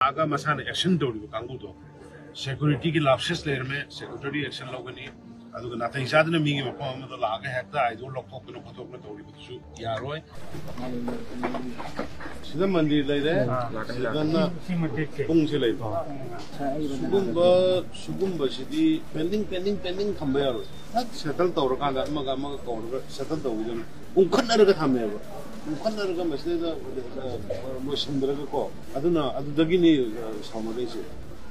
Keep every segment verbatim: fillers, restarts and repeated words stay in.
ꯂꯥꯛꯑꯒ ꯃꯁꯥꯅ ꯑꯦꯛꯁꯟ ꯇꯧꯔꯤꯕ ꯀꯥꯡꯕꯨꯗꯣ, ꯁꯦꯀ꯭ꯌꯨꯔꯤꯇꯤꯒꯤ ꯂꯥꯞꯁꯦꯁ ꯂꯩꯔꯝꯃꯦ, ꯁꯦꯀ꯭ꯌꯨꯔꯤꯇꯤ ꯑꯦꯛꯁꯟ ꯂꯧꯒꯅꯤ꯫ ꯑꯗꯨꯒ ꯅꯥꯇꯩ ꯆꯥꯗꯅ ꯃꯤꯒꯤ ꯃꯐꯝ ꯑꯃꯗ ꯂꯥꯛꯑꯒ ꯍꯦꯛꯇ ꯑꯥꯏꯗꯣꯜ ꯂꯧꯊꯣꯛꯇꯅ ꯈꯣꯠꯇꯣꯛꯇꯅ ꯇꯧꯔꯤꯕꯗꯨꯁꯨ ꯌꯥꯔꯣꯏ꯫ ꯁꯤꯗ ꯃꯟꯗꯤꯔ ꯂꯩꯔꯦ, ꯁꯤꯗꯅ ꯄꯨꯡꯁꯦ ꯂꯩꯕ꯫ ꯁꯤꯒꯨꯝꯕ, ꯁꯤꯒꯨꯝꯕꯁꯤꯗꯤ ꯄꯦꯟꯗꯤꯡ, ꯄꯦꯟꯗꯤꯡ, ꯄꯦꯟꯗꯤꯡ ꯊꯝꯕ ꯌꯥꯔꯣꯏ꯫ ꯁꯠ ꯁꯦꯇꯜ ꯇꯧꯔꯀꯥꯟꯗ ꯑꯃꯒ ꯑꯃꯒ ꯀꯧꯔꯒ ꯁꯦꯇꯜ ꯇꯧꯒꯗꯕꯅꯤ꯫ ꯎꯪꯈꯠꯅꯔꯒ ꯊꯝꯃꯦꯕ꯫ ꯎꯪꯈꯠꯅꯔꯒ ꯃꯁꯤꯗꯩꯗ, ꯑ, ꯂꯣꯏꯁꯤꯟꯗ꯭ꯔꯒꯀꯣ꯫ ꯑꯗꯨꯅ ꯑꯗꯨꯗꯒꯤꯅꯤ, ꯑ, ꯁꯥꯎꯅꯔꯛꯏꯁꯦ꯫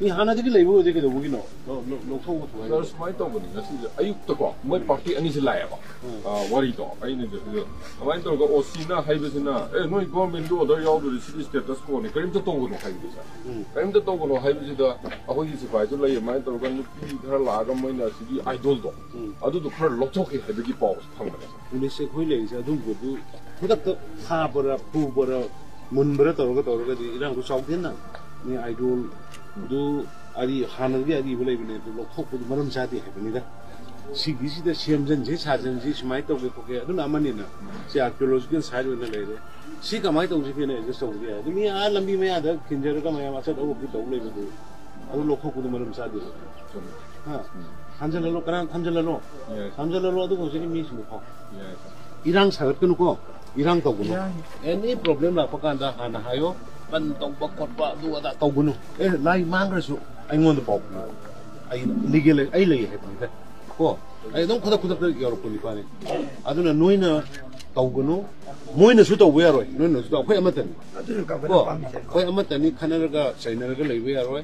ꯃꯤ ꯍꯥꯟꯅꯗꯒꯤ ꯂꯩꯕ ꯑꯣꯏꯗꯤ ꯀꯩꯗꯧꯕꯒꯤꯅꯣ? ꯂꯧ-, ꯂꯧ-, ꯂꯧꯊꯣꯛꯑꯒ ꯊꯝꯃꯦ꯫ ꯁꯥꯔ, ꯁꯨꯃꯥꯏꯅ ꯇꯧꯕꯅꯤ, ꯉꯁꯤꯁꯦ ꯑꯌꯨꯛꯇꯀꯣ ꯃꯣꯏ ꯄꯥꯔꯇꯤ ꯑꯅꯤꯁꯦ ꯂꯥꯛꯑꯦꯕ꯫ ꯎꯝ꯫ ꯑ, ꯋꯥꯔꯤꯗꯣ ꯑꯩꯅ ꯁꯤꯗ ꯑꯗꯨꯃꯥꯏꯅ ꯇꯧꯔꯒ ꯑꯣ ꯁꯤꯅ ꯍꯥꯏꯕꯁꯤꯅ, "ꯑꯦ, ꯅꯣꯏ ꯒꯣꯔꯃꯦꯟꯒꯤ ꯑꯣꯔꯗꯔ ꯌꯥꯎꯗ꯭ꯔꯗꯤ ꯁꯤꯗꯤ ꯁ꯭ꯇꯦꯇꯁ ꯀꯣꯅꯤ, ꯀꯔꯤꯝꯇ ꯇꯧꯒꯅꯨ" ꯍꯥꯏꯕꯗꯨ, ꯁꯥꯔ꯫ ꯎꯝ꯫ ꯀꯔꯤꯝꯇ ꯇꯧꯒꯅꯨ ꯍꯥꯏꯕꯁꯤꯗ ꯑꯩꯈꯣꯏꯒꯤ ꯁꯤꯐꯥꯏꯁꯨ ꯂꯩ, ꯑꯗꯨꯃꯥꯏꯅ ꯇꯧꯔꯒ ꯅꯨꯄꯤ ꯈꯔ ꯂꯥꯛꯑꯒ ꯃꯣꯏꯅ ꯁꯤꯒꯤ ꯑꯥꯏꯗꯣꯜꯗꯣ, ꯎꯝ꯫ ꯑꯗꯨꯗꯣ ꯈꯔ ꯂꯧꯊꯣꯛꯈꯤ ꯍꯥꯏꯕꯒꯤ ꯄꯥꯎꯁꯨ ꯐꯪꯕꯅꯦ꯫ ꯄꯨꯂꯤꯁꯁꯦ ꯑꯩꯈꯣꯏ ꯂꯩꯔꯤꯁꯦ ꯑꯗꯨꯝꯕꯗꯨ ꯈꯨꯗꯛꯇ ꯐꯥꯕꯔ, ꯐꯨꯕꯔ, ꯃꯨꯟꯕꯔ ꯇꯧꯔꯒ ꯇꯧꯔꯒꯗꯤ ꯏꯔꯥꯡꯗꯣ ꯆꯥꯎꯗꯦꯅ꯫ ꯃꯤ ꯑꯥꯏꯗꯣꯜꯗꯨ ꯑꯔꯤ-, ꯍꯥꯟꯅꯗꯒꯤ ꯑꯔꯤꯕ ꯂꯩꯕꯅꯦ, ꯑꯗꯨ ꯂꯧꯊꯣꯛꯄꯗꯨ ꯃꯔꯝ ꯆꯥꯗꯦ ꯍꯥꯏꯕꯅꯤꯗ꯫ ꯁꯤꯒꯤꯁꯤꯗ ꯁꯦꯝꯖꯟꯁꯤ, ꯁꯥꯖꯟꯁꯤ, ꯁꯨꯃꯥꯏꯅ ꯇꯧꯒꯦ ꯈꯣꯠꯀꯦ, ꯑꯗꯨꯅ ꯑꯃꯅꯤꯅ꯫ ꯁꯤ ꯑꯥꯔꯀꯤꯑꯣꯂꯣꯖꯤꯀꯦꯜ ꯁꯥꯏꯠ ꯑꯣꯏꯅ ꯂꯩꯔꯦ꯫ ꯁꯤ ꯀꯃꯥꯏꯅ ꯇꯧꯁꯤ ꯀꯩꯅꯣ ꯑꯦꯗꯖꯁ ꯇꯧꯕꯗꯤ ꯌꯥꯏ꯫ ꯑꯗꯨ ꯃꯤ ꯑꯥ ꯂꯝꯕꯤ ꯃꯌꯥꯗ ꯈꯤꯟꯖꯔꯒ ꯃꯌꯥꯝ ꯑꯆꯠ ꯑꯋꯣꯛꯄꯤ ꯇꯧ ꯂꯩꯕꯗꯨ, ꯑꯗꯨ ꯂꯧꯊꯣꯛꯄꯗꯨ ꯃꯔꯝ ꯆꯥꯗꯦ꯫ ꯍꯥ? ꯈꯟꯖꯜꯍꯜꯂꯣ, ꯀꯅꯥ ꯈꯟꯖꯜꯍꯜꯂꯣ? ꯌꯥꯏ꯫ ꯈꯟꯖꯜꯍꯜꯂꯣ, ꯑꯗꯨꯒ ꯍꯧꯖꯤꯛꯀꯤ ꯃꯤꯁꯤꯡꯗꯣ ꯐꯥꯎ꯫ ꯌꯥꯏ, ꯁꯥꯔ꯫ ꯏꯔꯥꯡ ꯁꯥꯒꯠꯀꯅꯨꯀꯣ, ꯏꯔꯥꯡ ꯇꯧꯒꯅꯨ꯫ ꯌꯥꯏ꯫ ꯑꯦꯅꯤ ꯄ꯭ꯔꯣꯕ꯭ꯂꯦꯝ ꯂꯥꯛꯄ ꯀꯥꯟꯗ ꯍꯥꯟꯅ ꯍꯥꯏꯌꯣ, ꯕꯟ ꯇꯧꯕ ꯈꯣꯠꯄ ꯑꯗꯨ ꯑꯗꯥ ꯇꯧꯒꯅꯨ꯫ ꯑꯦ, ꯂꯥꯏ ꯃꯥꯡꯈ꯭ꯔꯁꯨ ꯑꯩꯉꯣꯟꯗ ꯄꯥꯎ ꯄꯤꯌꯨ, ꯑꯩ ꯂꯤꯒꯦꯜ ꯑꯩ ꯂꯩ ꯍꯥꯏꯕꯅꯤꯗ ꯀꯣ꯫ ꯑꯩ ꯑꯗꯨꯝ ꯈꯨꯗꯛ ꯈꯨꯗꯛꯇ ꯌꯧꯔꯛꯄ ꯅꯤꯄꯥꯅꯤ꯫ ꯑꯗꯨꯅ ꯅꯣꯏꯅ ꯇꯧꯒꯅꯨ, ꯃꯣꯏꯅꯁꯨ ꯇꯧꯕ ꯌꯥꯔꯣꯏ, ꯅꯣꯏꯅꯁꯨ ꯇꯧ-, ꯑꯩꯈꯣꯏ ꯑꯃꯠꯇꯅꯤ꯫ ꯑꯗꯨꯅ ꯀꯣ? ꯒꯚꯔꯅꯔ ꯄꯥꯝꯃꯤꯁꯦ꯫ ꯑꯩꯈꯣꯏ ꯑꯃꯠꯇꯅꯤ, ꯈꯠꯅꯔꯒ ꯆꯩꯅꯔꯒ ꯂꯩꯕ ꯌꯥꯔꯣꯏ꯫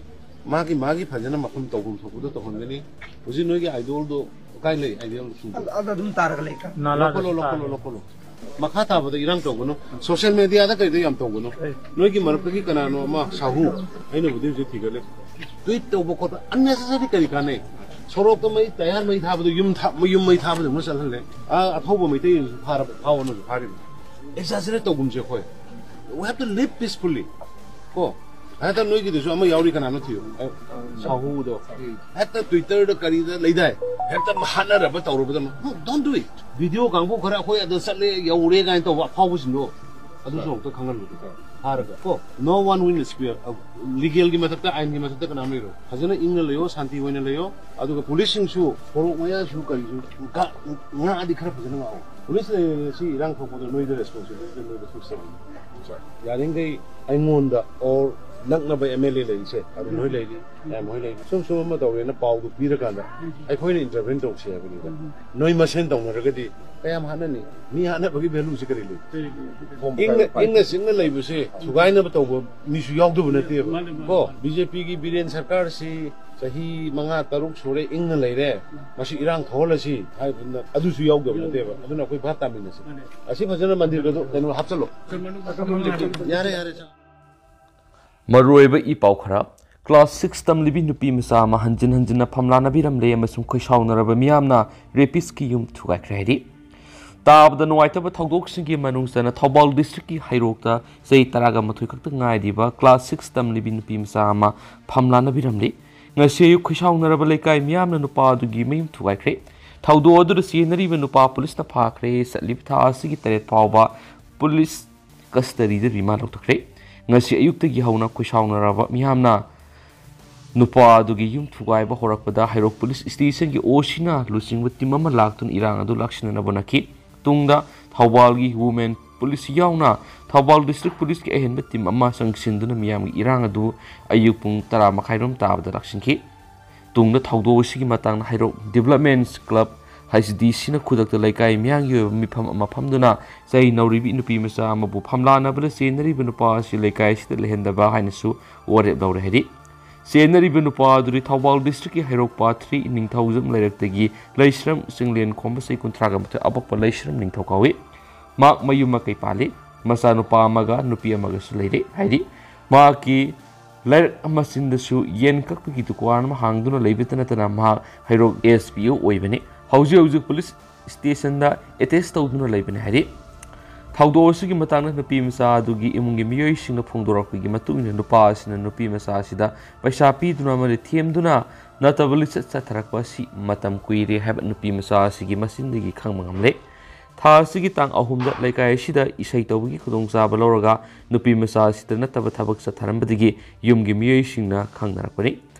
ꯃꯥꯒꯤ, ꯃꯥꯒꯤ ꯐꯖꯅ ꯃꯐꯝ ꯇꯧꯐꯝ ꯊꯣꯛꯄꯗ ꯇꯧꯍꯟꯒꯅꯤ꯫ ꯍꯧꯖꯤꯛ ꯅꯣꯏꯒꯤ ꯑꯥꯏꯗꯣꯜꯗꯣ ꯀꯥꯏ ꯂꯩ? ꯑꯥꯏꯗꯣꯜ ꯁꯨꯡꯗꯣ꯫ ꯑꯗ, ꯑꯗ ꯑꯗꯨꯝ ꯇꯥꯔꯒ ꯂꯩ꯫ ꯅꯥꯂꯥꯗꯁꯨ ꯂꯧꯈꯠꯂꯣ, ꯂꯧꯈꯠꯂꯣ, ꯇꯥꯔꯦ꯫ ꯂꯧꯈꯠꯂꯣ꯫ ꯃꯈꯥ ꯇꯥꯕꯗ ꯏꯔꯥꯡ ꯇꯧꯒꯅꯨ꯫ ꯁꯣꯁꯤꯌꯦꯜ ꯃꯦꯗꯤꯌꯥꯗ ꯀꯩꯗ ꯌꯥꯝ ꯇꯧꯒꯅꯨ꯫ ꯑꯦ꯫ ꯅꯣꯏꯒꯤ ꯃꯔꯛꯇꯒꯤ ꯀꯅꯥꯅꯣ ꯑꯃ ꯁꯥꯍꯨ, ꯑꯩꯅꯕꯨꯗꯤ ꯍꯧꯖꯤꯛ ꯊꯤꯒꯠꯂꯦ꯫ ꯇ꯭ꯋꯤꯠ ꯇꯧꯕ ꯈꯣꯠꯄ unnecessary ꯀꯔꯤ ꯀꯥꯟꯅꯩ? ꯁꯣꯔꯣꯛꯇ ꯃꯩ, ꯇꯌꯥꯔ ꯃꯩ ꯊꯥꯕꯗꯣ ꯌꯨꯝ ꯊꯥ-, ꯌꯨꯝ ꯃꯩ ꯊꯥꯕꯗꯧꯅ ꯆꯠꯍꯜꯂꯦ꯫ ꯑꯥ, ꯑꯊꯧꯕ ꯃꯩꯇꯩ ꯐꯥꯔꯕ, ꯐꯥꯎꯑꯣꯅꯁꯨ ꯐꯥꯔꯤꯕꯅꯤ꯫ Exaggerate ꯇꯧꯒꯨꯝꯁꯦ ꯑꯩꯈꯣꯏ꯫ We have to live peacefully꯫ ꯀꯣ? ꯍꯦꯛꯇ ꯅꯣꯏꯒꯤꯗꯨꯁꯨ ꯑꯃ ꯌꯥꯎꯔꯤ, ꯀꯅꯥꯅꯣ ꯊꯤꯌꯨ꯫ ꯑ, ꯁꯥꯍꯨꯗꯣ꯫ ꯍꯦꯛꯇ Twitter ꯗ ꯀꯔꯤꯗ ꯂꯩꯗꯥꯏ? ꯍꯦꯛꯇ ꯍꯥꯠꯅꯔꯕ ꯇꯧꯔꯕꯗ, no, don't do it꯫ Video ꯀꯥꯡꯕꯨ ꯈꯔ ꯑꯩꯈꯣꯏ ꯑꯗ ꯆꯠꯂꯦ, ꯌꯧꯔꯦ ꯀꯥꯏꯅ ꯇꯧꯕ ꯑꯐꯥꯎꯕꯁꯤꯡꯗꯣ, ꯑꯗꯨꯁꯨ ꯑꯃꯨꯛꯇ ꯈꯪꯍꯜꯂꯨ꯫ ꯐꯥꯔꯒ ꯀꯣ, no one win square. ꯂꯤꯒꯦꯜꯒꯤ ꯃꯊꯛꯇ, ꯑꯥꯏꯟꯒꯤ ꯃꯊꯛꯇ ꯀꯅꯥꯝ ꯂꯩꯔꯣꯏ꯫ ꯐꯖꯅ ꯏꯪꯅ ꯂꯩꯌꯣ, ꯁꯥꯟꯇꯤ ꯑꯣꯏꯅ ꯂꯩꯌꯣ꯫ ꯑꯗꯨꯒ ꯄꯨꯂꯤꯁꯁꯤꯡꯁꯨ ꯁꯣꯔꯣꯛ ꯃꯌꯥꯁꯨ ꯀꯔꯤꯁꯨ ꯉꯥ-, ꯉꯥꯛꯑꯗꯤ ꯈꯔ ꯐꯖꯅ ꯉꯥꯛꯑꯣ꯫ ꯄꯨꯂꯤꯁ ꯂꯩꯔꯤꯉꯩ ꯁꯤ ꯏꯔꯥꯡ ꯊꯣꯛꯄꯗ ꯅꯣꯏꯗ ꯔꯦꯁꯄꯣꯟꯁꯤꯕꯤꯂꯤꯇꯤ ꯅꯣꯏꯗ ꯐꯤꯛꯁ ꯇꯧꯕꯅꯤ꯫ ꯌꯥꯔꯤꯈꯩ ꯑꯩꯉꯣꯟꯗ ꯑꯣꯔ ꯅꯛꯅꯕ ꯑꯦꯝ ꯑꯦꯜ ꯑꯦ ꯂꯩꯔꯤꯁꯦ, ꯑꯔꯨꯟ ꯍꯣꯏ ꯂꯩꯔꯤ, ꯃꯌꯥꯝ ꯍꯣꯏ ꯂꯩꯔꯤ, ꯁꯨꯝ ꯁꯨꯝ ꯑꯃ ꯇꯧꯔꯦꯅ ꯄꯥꯎꯗꯨ ꯄꯤꯔꯀꯥꯟꯗ ꯑꯩꯈꯣꯏꯅ ꯏꯟꯇꯔꯚꯦꯟ ꯇꯧꯁꯤ ꯍꯥꯏꯕꯅꯤꯗ꯫ ꯅꯣꯏ ꯃꯁꯦꯟ ꯇꯧꯅꯔꯒꯗꯤ ꯀꯌꯥꯝ ꯍꯥꯠꯅꯅꯤ? ꯃꯤ ꯍꯥꯠꯅꯕꯒꯤ ꯚꯦꯂꯨꯁꯤ ꯀꯔꯤ ꯂꯩ? ꯏꯪꯅ, ꯏꯪꯅ ꯆꯤꯛꯅ ꯂꯩꯕꯁꯦ ꯊꯨꯒꯥꯏꯅꯕ ꯇꯧꯕ ꯃꯤꯁꯨ ꯌꯥꯎꯗꯕ ꯅꯠꯇꯦꯕ꯫ ꯃꯥꯅꯦ, ꯃꯥꯅꯦ, ꯀꯣ, ꯃꯥꯅꯦ꯫ ꯕꯤ ꯖꯦ ꯄꯤꯒꯤ ꯕꯤꯔꯦꯟ ꯁꯔꯀꯥꯔꯁꯤ ꯆꯍꯤ ꯃꯉꯥ ꯇꯔꯨꯛ ꯁꯨꯔꯦ ꯏꯪꯅ ꯂꯩꯔꯦ, ꯃꯁꯤ ꯏꯔꯥꯡ ꯊꯣꯛꯍꯜꯂꯁꯤ ꯍꯥꯏꯕꯗꯨꯅ ꯑꯗꯨꯁꯨ ꯌꯥꯎꯗꯕ ꯅꯠꯇꯦꯕ꯫ ꯑꯗꯨꯅ ꯑꯩꯈꯣꯏ ꯚꯥꯞ ꯇꯥꯃꯤꯟꯅꯁꯤ꯫ ꯃꯥꯅꯦ꯫ ꯑꯁꯤ ꯐꯖꯅ ꯃꯟꯗꯤꯔꯒꯗꯣ ꯀꯩꯅꯣ ꯍꯥꯞꯆꯜꯂꯣ꯫ ꯌꯥꯔꯦ, ꯌꯥꯔꯦ꯫ ꯃꯔꯨꯑꯣꯏꯕ ꯏ ꯄꯥꯎ ꯈꯔ꯫ ꯀ꯭ꯂꯥꯁ ꯁꯤꯛꯁ ꯇꯝꯂꯤꯕꯤ ꯅꯨꯄꯤ ꯃꯆꯥ ꯑꯃ ꯍꯟꯖꯤꯟ ꯍꯟꯖꯤꯟꯅ ꯐꯝꯂꯥꯅꯕꯤꯔꯝꯂꯦ ꯑꯃꯁꯨꯡ ꯈꯣꯏꯁꯥꯎꯅꯔꯕ ꯃꯤꯌꯥꯝꯅ ꯔꯦꯄꯤꯁꯀꯤ ꯌꯨꯝ ꯊꯨꯒꯥꯏꯈ꯭ꯔꯦ ꯍꯥꯏꯔꯤ꯫ ꯇꯥꯕꯗ ꯅꯨꯡꯉꯥꯏꯇꯕ ꯊꯧꯗꯣꯛꯁꯤꯡꯒꯤ ꯃꯅꯨꯡ ꯆꯟꯅ ꯊꯧꯕꯥꯜ ꯗꯤꯁꯇ꯭ꯔꯤꯛꯀꯤ ꯍꯩꯔꯣꯛꯇ ꯆꯍꯤ ꯇꯔꯥꯒ ꯃꯥꯊꯣꯏ ꯈꯛꯇ ꯉꯥꯏꯔꯤꯕ ꯀ꯭ꯂꯥꯁ ꯁꯤꯛꯁ ꯇꯝꯂꯤꯕꯤ ꯅꯨꯄꯤ ꯃꯆꯥ ꯑꯃ ꯐꯝꯂꯥꯅꯕꯤꯔꯝꯂꯤ꯫ ꯉꯁꯤ ꯑꯌꯨꯛ ꯈꯣꯏꯁꯥꯎꯅꯔꯕ ꯂꯩꯀꯥꯏ ꯃꯤꯌꯥꯝꯅ ꯅꯨꯄꯥ ꯑꯗꯨꯒꯤ ꯃꯌꯨꯝ ꯊꯨꯒꯥꯏꯈ꯭ꯔꯦ꯫ ꯊꯧꯗꯣꯛ ꯑꯗꯨꯗ ꯆꯦꯟꯅꯔꯤꯕ ꯅꯨꯄꯥ ꯄꯨꯂꯤꯁꯅ ꯐꯥꯈ꯭ꯔꯦ꯫ ꯆꯠꯂꯤꯕ ꯊꯥ ꯑꯁꯤꯒꯤ ꯇꯔꯦꯠ ꯐꯥꯎꯕ ꯄꯨꯂꯤꯁ ꯀꯁꯇꯗꯤꯗ ꯔꯤꯃꯥꯟ ꯂꯧꯊꯣꯛꯈ꯭ꯔꯦ꯫ ꯉꯁꯤ ꯑꯌꯨꯛꯇꯒꯤ ꯍꯧꯅ ꯈꯣꯏꯁꯥꯎꯅꯔꯕ ꯃꯤꯌꯥꯝꯅ ꯅꯨꯄꯥ ꯑꯗꯨꯒꯤ ꯌꯨꯝ ꯊꯨꯒꯥꯏꯕ ꯍꯧꯔꯛꯄꯗ ꯍꯩꯔꯣꯛ ꯄꯨꯂꯤꯁ ꯁ꯭ꯇꯦꯁꯟꯒꯤ ꯑꯣ ꯁꯤꯅ ꯂꯨꯆꯤꯡꯕ ꯇꯤꯝ ꯑꯃ ꯂꯥꯛꯇꯨꯅ ꯏꯔꯥꯡ ꯑꯗꯨ ꯂꯥꯛꯁꯤꯟꯅꯅꯕ ꯍꯣꯠꯅꯈꯤ꯫ ꯇꯨꯡꯗ ꯊꯧꯕꯥꯜꯒꯤ ꯋꯨꯃꯦꯟ ꯄꯨꯂꯤꯁ ꯌꯥꯎꯅ ꯊꯧꯕꯥꯜ ꯗꯤꯁꯇ꯭ꯔꯤꯛ ꯄꯨꯂꯤꯁꯀꯤ ꯑꯍꯦꯟꯕ ꯇꯤꯝ ꯑꯃ ꯆꯪꯁꯤꯟꯗꯨꯅ ꯃꯤꯌꯥꯝꯒꯤ ꯏꯔꯥꯡ ꯑꯗꯨ ꯑꯌꯨꯛ ꯄꯨꯡ ꯇꯔꯥ ꯃꯈꯥꯏꯔꯣꯝ ꯇꯥꯕꯗ ꯂꯥꯛꯁꯤꯟꯈꯤ꯫ ꯇꯨꯡꯗ ꯊꯧꯗꯣꯛ ꯑꯁꯤꯒꯤ ꯃꯇꯥꯡꯗ ꯍꯩꯔꯣꯛ ꯗꯤꯕꯂꯞꯃꯦꯟꯁ ꯀ꯭ꯂꯕ, ꯍꯩꯆ ꯗꯤ ꯁꯤꯅ ꯈꯨꯗꯛꯇ ꯂꯩꯀꯥꯏ ꯃꯤꯌꯥꯝꯒꯤ ꯑꯣꯏꯕ ꯃꯤꯐꯝ ꯑꯃ ꯐꯝꯗꯨꯅ ꯆꯩ ꯅꯧꯔꯤꯕꯤ ꯅꯨꯄꯤ ꯃꯆꯥ ꯑꯃꯕꯨ ꯐꯝꯂꯥꯅꯕꯗ ꯆꯦꯟꯅꯔꯤꯕ ꯅꯨꯄꯥ ꯑꯁꯤ ꯂꯩꯀꯥꯏ ꯑꯁꯤꯗ ꯂꯩꯍꯟꯗꯕ ꯍꯥꯏꯅꯁꯨ ꯋꯥꯔꯦꯞ ꯂꯧꯔꯦ ꯍꯥꯏꯔꯤ꯫ ꯆꯦꯟꯅꯔꯤꯕ ꯅꯨꯄꯥ ꯑꯗꯨꯗꯤ ꯊꯧꯕꯥꯜ ꯗꯤꯁꯇ꯭ꯔꯤꯛꯀꯤ ꯍꯩꯔꯣꯛ ꯄꯥꯔꯠ ꯊ꯭ꯔꯤ ꯅꯤꯡꯊꯧꯖꯝ ꯂꯩꯔꯛꯇꯒꯤ ꯂꯩꯁ꯭ꯔꯝ ꯆꯤꯡꯂꯦꯟ ꯈꯣꯝꯕ ꯆꯍꯤ ꯀꯨꯟꯊ꯭ꯔꯥꯒ ꯃꯥꯊꯣꯏ ꯑꯄꯣꯛꯄ ꯂꯩꯁ꯭ꯔꯝ ꯅꯤꯡꯊꯧ ꯀꯧꯏ꯫ ꯃꯍꯥꯛ ꯃꯌꯨꯝ ꯃꯀꯩ ꯄꯥꯜꯂꯤ꯫ ꯃꯆꯥꯅꯨꯄꯥ ꯑꯃꯒ ꯅꯨꯄꯤ ꯑꯃꯒꯁꯨ ꯂꯩꯔꯦ ꯍꯥꯏꯔꯤ꯫ ꯃꯍꯥꯛꯀꯤ ꯂꯩꯔꯛ ꯃꯆꯤꯟꯗꯁꯨ ꯌꯦꯟ ꯀꯛꯄꯒꯤ ꯗꯨꯀꯥꯟ ꯑꯃ ꯍꯥꯡꯗꯨꯅ ꯂꯩꯕꯇ ꯅꯠꯇꯅ ꯃꯍꯥꯛ ꯍꯩꯔꯣꯛ ꯑꯦꯁ ꯄꯤ ꯑꯣ ꯑꯣꯏꯕꯅꯤ꯫ ꯍꯧꯖꯤꯛ ꯍꯧꯖꯤꯛ ꯄꯨꯂꯤꯁ ꯁ꯭ꯇꯦꯁꯟꯗ ꯑꯦꯇꯦꯆ ꯇꯧꯗꯨꯅ ꯂꯩꯕꯅꯤ ꯍꯥꯏꯔꯤ꯫ ꯊꯧꯗꯣꯛ ꯑꯁꯤꯒꯤ ꯃꯇꯥꯡꯗ ꯅꯨꯄꯤ ꯃꯆꯥ ꯑꯗꯨꯒꯤ ꯏꯃꯨꯡꯒꯤ ꯃꯤꯑꯣꯏꯁꯤꯡꯅ ꯐꯣꯡꯗꯣꯔꯛꯄꯒꯤ ꯃꯇꯨꯡ ꯏꯟꯅ ꯅꯨꯄꯥ ꯑꯁꯤꯅ ꯅꯨꯄꯤ ꯃꯆꯥ ꯑꯁꯤꯗ ꯄꯩꯁꯥ ꯄꯤꯗꯨꯅ ꯑꯃꯗꯤ ꯊꯦꯝꯗꯨꯅ ꯅꯠꯇꯕ ꯂꯤꯆꯠ ꯆꯠꯊꯔꯛꯄ ꯑꯁꯤ ꯃꯇꯝ ꯀꯨꯏꯔꯦ ꯍꯥꯏꯕ ꯅꯨꯄꯤ ꯃꯆꯥ ꯑꯁꯤꯒꯤ ꯃꯆꯤꯟꯗꯒꯤ ꯈꯪꯕ ꯉꯝꯂꯦ꯫ ꯊꯥ ꯑꯁꯤꯒꯤ ꯇꯥꯡ ꯑꯍꯨꯝꯗ ꯂꯩꯀꯥꯏ ꯑꯁꯤꯗ ꯏꯁꯩ ꯇꯧꯕꯒꯤ ꯈꯨꯗꯣꯡꯆꯥꯕ ꯂꯧꯔꯒ ꯅꯨꯄꯤ ꯃꯆꯥ ꯑꯁꯤꯗ ꯅꯠꯇꯕ ꯊꯕꯛ ꯆꯠꯊꯔꯝꯕꯗꯒꯤ ꯌꯨꯝꯒꯤ ꯃꯤꯑꯣꯏꯁꯤꯡꯅ ꯈꯪꯅꯔꯛꯄꯅꯤ꯫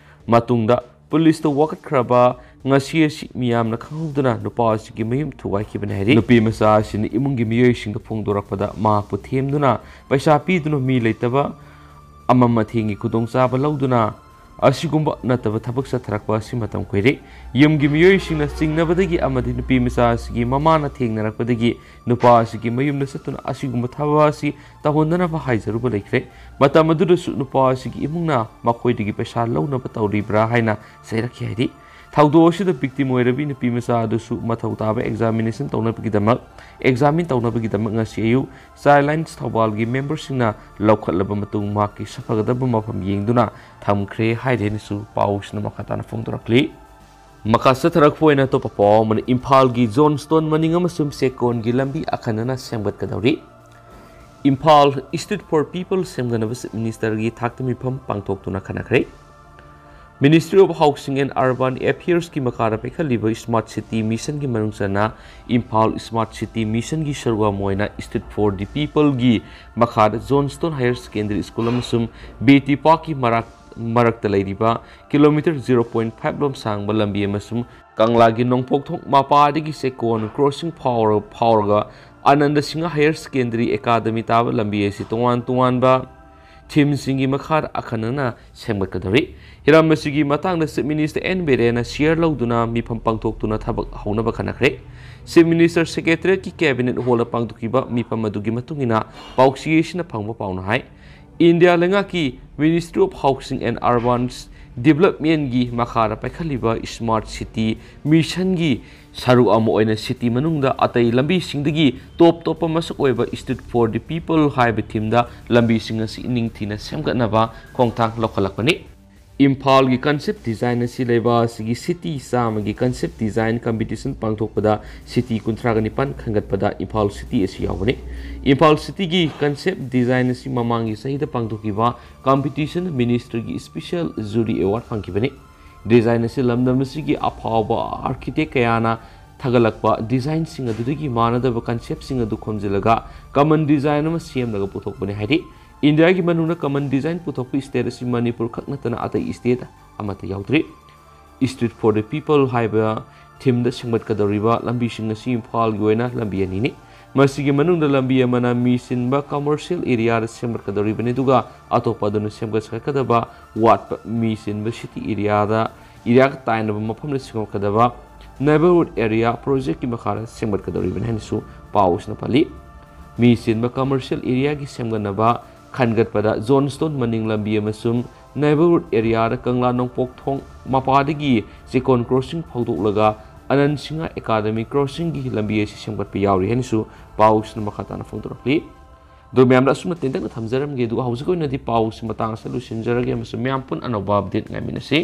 ꯃꯇꯨꯡꯗ ꯄꯨꯂꯤꯁꯇ ꯋꯥꯀꯠꯈ꯭ꯔꯕ ꯉꯁꯤ ꯑꯁꯤ ꯃꯤꯌꯥꯝꯅ ꯈꯪꯍꯧꯗꯅ ꯅꯨꯄꯥ ꯑꯁꯤꯒꯤ ꯃꯌꯨꯝ ꯊꯨꯒꯥꯏꯈꯤꯕꯅꯤ ꯍꯥꯏꯔꯤ꯫ ꯅꯨꯄꯤ ꯃꯆꯥ ꯑꯁꯤꯅ ꯏꯃꯨꯡꯒꯤ ꯃꯤꯑꯣꯏꯁꯤꯡꯗ ꯐꯣꯡꯗꯣꯔꯛꯄꯗ ꯃꯍꯥꯛꯄꯨ ꯊꯦꯝꯗꯨꯅ ꯄꯩꯁꯥ ꯄꯤꯗꯨꯅ ꯃꯤ ꯂꯩꯇꯕ ꯑꯃꯝ ꯑꯊꯦꯡꯒꯤ ꯈꯨꯗꯣꯡꯆꯥꯕ ꯂꯧꯗꯨꯅ ꯑꯁꯤꯒꯨꯝꯕ ꯅꯠꯇꯕ ꯊꯕꯛ ꯆꯠꯊꯔꯛꯄ ꯑꯁꯤ ꯃꯇꯝ ꯀꯨꯏꯔꯦ꯫ ꯌꯨꯝꯒꯤ ꯃꯤꯑꯣꯏꯁꯤꯡꯅ ꯆꯤꯡꯅꯕꯗꯒꯤ ꯑꯃꯗꯤ ꯅꯨꯄꯤ ꯃꯆꯥ ꯑꯁꯤꯒꯤ ꯃꯃꯥꯅ ꯊꯦꯡꯅꯔꯛꯄꯗꯒꯤ ꯅꯨꯄꯥ ꯑꯁꯤꯒꯤ ꯃꯌꯨꯝꯗ ꯆꯠꯇꯨꯅ ꯑꯁꯤꯒꯨꯝꯕ ꯊꯕꯛ ꯑꯁꯤ ꯇꯧꯍꯟꯗꯅꯕ ꯍꯥꯏꯖꯔꯨꯕ ꯂꯩꯈ꯭ꯔꯦ꯫ ꯃꯇꯝ ꯑꯗꯨꯗꯁꯨ ꯅꯨꯄꯥ ꯑꯁꯤꯒꯤ ꯏꯃꯨꯡꯅ ꯃꯈꯣꯏꯗꯒꯤ ꯄꯩꯁꯥ ꯂꯧꯅꯕ ꯇꯧꯔꯤꯕ꯭ꯔꯥ ꯍꯥꯏꯅ ꯆꯩꯔꯛꯈꯤ ꯍꯥꯏꯔꯤ꯫ ꯊꯧꯗꯣꯛ ꯑꯁꯤꯗ victim ꯑꯣꯏꯔꯕꯤ ꯅꯨꯄꯤ ꯃꯆꯥ ꯑꯗꯨꯁꯨ ꯃꯊꯧ ꯇꯥꯕ examination ꯇꯧꯅꯕꯒꯤꯗꯃꯛ, examine ꯇꯧꯅꯕꯒꯤꯗꯃꯛ ꯉꯁꯤ ꯑꯌꯨꯛ Childlines ꯊꯧꯕꯥꯜꯒꯤ memberꯁꯤꯡꯅ ꯂꯧꯈꯠꯂꯕ ꯃꯇꯨꯡ ꯃꯍꯥꯛꯀꯤ ꯁꯥꯐꯒꯗꯕ ꯃꯐꯝ ꯌꯦꯡꯗꯨꯅ ꯊꯝꯈ꯭ꯔꯦ ꯍꯥꯏꯔꯦꯅꯁꯨ ꯄꯥꯎꯁꯤꯅ ꯃꯈꯥ ꯇꯥꯅ ꯐꯣꯡꯗꯣꯔꯛꯂꯤ꯫ ꯃꯈꯥ ꯆꯠꯊꯔꯛꯄ ꯑꯣꯏꯅ ꯑꯇꯣꯞꯄ ꯄꯥꯎ ꯑꯃꯅ, ꯏꯝꯐꯥꯜꯒꯤ John Stone ꯃꯅꯤꯡ ꯑꯃꯁꯨꯡ ꯆꯦꯛꯀꯣꯟꯒꯤ ꯂꯝꯕꯤ ꯑꯈꯟꯅꯅ ꯁꯦꯝꯒꯠꯀꯗꯧꯔꯤ꯫ ꯏꯝꯐꯥꯜ Street for People ꯁꯦꯝꯒꯠꯅꯕ Chief Ministerꯒꯤ ꯊꯥꯛꯇ ꯃꯤꯐꯝ ꯄꯥꯡꯊꯣꯛꯇꯨꯅ ꯈꯟꯅꯈ꯭ꯔꯦ꯫ Ministry of Housing and Urban Affairsꯀꯤ ꯃꯈꯥꯗ ꯄꯥꯏꯈꯠꯂꯤꯕ Smart City Missionꯒꯤ ꯃꯅꯨꯡ ꯆꯟꯅ ꯏꯝꯐꯥꯜ Smart City Missionꯒꯤ ꯁꯔꯨꯛ ꯑꯃ ꯑꯣꯏꯅ Street for the Peopleꯒꯤ ꯃꯈꯥꯗ John Stone Higher Secondary School ꯑꯃꯁꯨꯡ ꯕꯤ ꯇꯤ ꯄꯥꯔꯛꯀꯤ ꯃꯔꯛ-, ꯃꯔꯛꯇ ꯂꯩꯔꯤꯕ kilometre zero point five ꯂꯣꯝ ꯁꯥꯡꯕ ꯂꯝꯕꯤ ꯑꯃꯁꯨꯡ ꯀꯪꯂꯥꯒꯤ ꯅꯣꯡꯄꯣꯛꯊꯣꯡ ꯃꯄꯥꯗꯒꯤ ꯆꯦꯛꯀꯣꯟ crossing ꯐꯥꯎꯔ-, ꯐꯥꯎꯔꯒ Anand Singh Higher Secondary Academy ꯇꯥꯕ ꯂꯝꯕꯤ ꯑꯁꯤ ꯇꯣꯉꯥꯟ ꯇꯣꯉꯥꯟꯕ themeꯁꯤꯡꯒꯤ ꯃꯈꯥꯗ ꯑꯈꯟꯅꯅ ꯁꯦꯝꯒꯠꯀꯗꯧꯔꯤ꯫ ꯍꯤꯔꯝ ꯑꯁꯤꯒꯤ ꯃꯇꯥꯡꯗ Chief Minister ꯑꯦꯟ ꯕꯤꯔꯦꯟꯅ chair ꯂꯧꯗꯨꯅ ꯃꯤꯐꯝ ꯄꯥꯡꯊꯣꯛꯇꯨꯅ ꯊꯕꯛ ꯍꯧꯅꯕ ꯈꯟꯅꯈ꯭ꯔꯦ꯫ Chief Minister Secretariatꯀꯤ Cabinet Hallꯗ ꯄꯥꯡꯊꯣꯛꯈꯤꯕ ꯃꯤꯐꯝ ꯑꯗꯨꯒꯤ ꯃꯇꯨꯡ ꯏꯟꯅ ꯄꯥꯎꯆꯦ ꯑꯁꯤꯅ ꯐꯪꯕ ꯄꯥꯎꯅ ꯍꯥꯏ꯫ ꯏꯟꯗꯤꯌꯥ ꯂꯩꯉꯥꯛꯀꯤ Ministry of Housing and Urban Developmentꯒꯤ ꯃꯈꯥꯗ ꯄꯥꯏꯈꯠꯂꯤꯕ Smart City Missionꯒꯤ ꯁꯔꯨꯛ ꯑꯃ ꯑꯣꯏꯅ city ꯃꯅꯨꯡꯗ ꯑꯇꯩ ꯂꯝꯕꯤꯁꯤꯡꯗꯒꯤ ꯇꯣꯞ ꯇꯣꯞꯄ ꯃꯁꯛ ꯑꯣꯏꯕ Street for the People ꯍꯥꯏꯕ themeꯗ ꯂꯝꯕꯤꯁꯤꯡ ꯑꯁꯤ ꯅꯤꯡꯊꯤꯅ ꯁꯦꯝꯒꯠꯅꯕ ꯈꯣꯡꯊꯥꯡ ꯂꯧꯈꯠꯂꯛꯄꯅꯤ꯫ ꯏꯝꯐꯥꯜꯒꯤ concept design ꯑꯁꯤ ꯂꯩꯕꯥꯛ ꯑꯁꯤꯒꯤ city ꯆꯥꯝꯃꯒꯤ concept design competition ꯄꯥꯡꯊꯣꯛꯄꯗ city ꯀꯨꯟꯊ꯭ꯔꯥꯒ ꯅꯤꯄꯥꯟ ꯈꯟꯒꯠꯄꯗ ꯏꯝꯐꯥꯜ city ꯑꯁꯤ ꯌꯥꯎꯕꯅꯤ꯫ ꯏꯝꯐꯥꯜ cityꯒꯤ concept design ꯑꯁꯤ ꯃꯃꯥꯡꯒꯤ ꯆꯍꯤꯗ ꯄꯥꯡꯊꯣꯛꯈꯤꯕ competition Ministerꯒꯤ special jury award ꯐꯪꯈꯤꯕꯅꯤ꯫ Design ꯑꯁꯤ ꯂꯝꯗꯝ ꯑꯁꯤꯒꯤ ꯑꯐꯥꯎꯕ architect ꯀꯌꯥꯅ ꯊꯥꯒꯠꯂꯛꯄ ꯗꯤꯖꯥꯏꯟꯁꯤꯡ ꯑꯗꯨꯗꯒꯤ ꯃꯥꯟꯅꯗꯕ ꯀꯟꯁꯦꯞꯁꯤꯡ ꯑꯗꯨ ꯈꯣꯝꯖꯤꯜꯂꯒ ꯀꯃꯟ ꯗꯤꯖꯥꯏꯟ ꯑꯃ ꯁꯦꯝꯂꯒ ꯄꯨꯊꯣꯛꯄꯅꯤ꯫ ꯍꯥꯏꯗꯤ ꯏꯟꯗꯤꯌꯥꯒꯤ ꯃꯅꯨꯡꯗ ꯀꯃꯟ ꯗꯤꯖꯥꯏꯟ ꯄꯨꯊꯣꯛꯄ ꯁ꯭ꯇꯦꯠ ꯑꯁꯤ ꯃꯅꯤꯄꯨꯔ ꯈꯛ ꯅꯠꯇꯅ ꯑꯇꯩ ꯁ꯭ꯇꯦꯠ ꯑꯃꯠꯇ ꯌꯥꯎꯗ꯭ꯔꯤ꯫ Street for the People ꯍꯥꯏꯕ ꯊꯤꯝꯗ ꯁꯦꯝꯒꯠꯀꯗꯧꯔꯤꯕ ꯂꯝꯕꯤꯁꯤꯡ ꯑꯁꯤ ꯏꯝꯐꯥꯜꯒꯤ ꯑꯣꯏꯅ ꯂꯝꯕꯤ ꯑꯅꯤꯅꯤ꯫ ꯃꯁꯤꯒꯤ ꯃꯅꯨꯡꯗ ꯂꯝꯕꯤ ꯑꯃꯅ ꯃꯤ ꯆꯤꯟꯕ ꯀꯃꯔꯁꯤꯌꯦꯜ ꯑꯦꯔꯤꯌꯥꯗ ꯁꯦꯝꯒꯠꯀꯗꯧꯔꯤꯕꯅꯤ, ꯑꯗꯨꯒ ꯑꯇꯣꯞꯄ ꯑꯗꯨꯅ ꯁꯦꯝꯒꯠ ꯁꯥꯒꯠꯀꯗꯕ ꯋꯥꯠꯄ ꯃꯤ ꯆꯤꯟꯕ ꯁꯤꯇꯤ ꯑꯦꯔꯤꯌꯥꯗ, ꯑꯦꯔꯤꯌꯥꯒ ꯇꯥꯏꯅꯕ ꯃꯐꯝꯗ ꯁꯦꯝꯒꯠꯀꯗꯕ ꯅꯥꯏꯕꯔꯍꯨꯗ ꯑꯦꯔꯤꯌꯥ ꯄ꯭ꯔꯣꯖꯦꯛꯀꯤ ꯃꯈꯥꯗ ꯁꯦꯝꯒꯠꯀꯗꯧꯔꯤꯕꯅꯤ ꯍꯥꯏꯅꯁꯨ ꯄꯥꯎꯁꯤꯅ ꯄꯜꯂꯤ꯫ ꯃꯤ ꯆꯤꯟꯕ ꯀꯃꯔꯁꯤꯌꯦꯜ ꯑꯦꯔꯤꯌꯥꯒꯤ ꯁꯦꯝꯒꯠꯅꯕ ꯈꯟꯒꯠꯄꯗ ꯖꯣꯟꯁꯇꯣꯟ ꯃꯅꯤꯡ ꯂꯝꯕꯤ ꯑꯃꯁꯨꯡ ꯅꯥꯏꯕꯔꯍꯨꯗ ꯑꯦꯔꯤꯌꯥꯗ ꯀꯪꯂꯥ ꯅꯣꯡꯄꯣꯛ ꯊꯣꯡ ꯃꯄꯥꯗꯒꯤ ꯆꯦꯛꯀꯣꯟ ꯀ꯭ꯔꯣꯁꯤꯡ ꯐꯥꯎꯗꯣꯛꯂꯒ ꯑꯅꯟ ꯁꯤꯡꯍ ꯑꯦꯀꯥꯗꯃꯤ ꯀ꯭ꯔꯣꯁꯤꯡꯒꯤ ꯂꯝꯕꯤ ꯑꯁꯤ ꯁꯦꯝꯒꯠꯄ ꯌꯥꯎꯔꯤ ꯍꯥꯏꯅꯁꯨ ꯄꯥꯎꯁꯤꯅ ꯃꯈꯥ ꯇꯥꯅ ꯐꯣꯡꯗꯣꯔꯛꯂꯤ꯫ ꯑꯗꯣ ꯃꯌꯥꯝꯗ ꯑꯁꯨꯝꯅ ꯇꯦꯟꯇꯛꯅ ꯊꯝꯖꯔꯝꯒꯦ, ꯑꯗꯨꯒ ꯍꯧꯖꯤꯛ ꯑꯣꯏꯅꯗꯤ ꯄꯥꯎꯁꯤ ꯃꯇꯥꯡ ꯑꯁꯤꯗ ꯂꯣꯏꯁꯤꯟꯖꯔꯒꯦ ꯑꯃꯁꯨꯡ ꯃꯌꯥꯝ ꯄꯨꯟꯅ ꯑꯅꯧꯕ ꯑꯞꯗꯦꯠ ꯉꯥꯏꯃꯤꯟꯅꯁꯤ꯫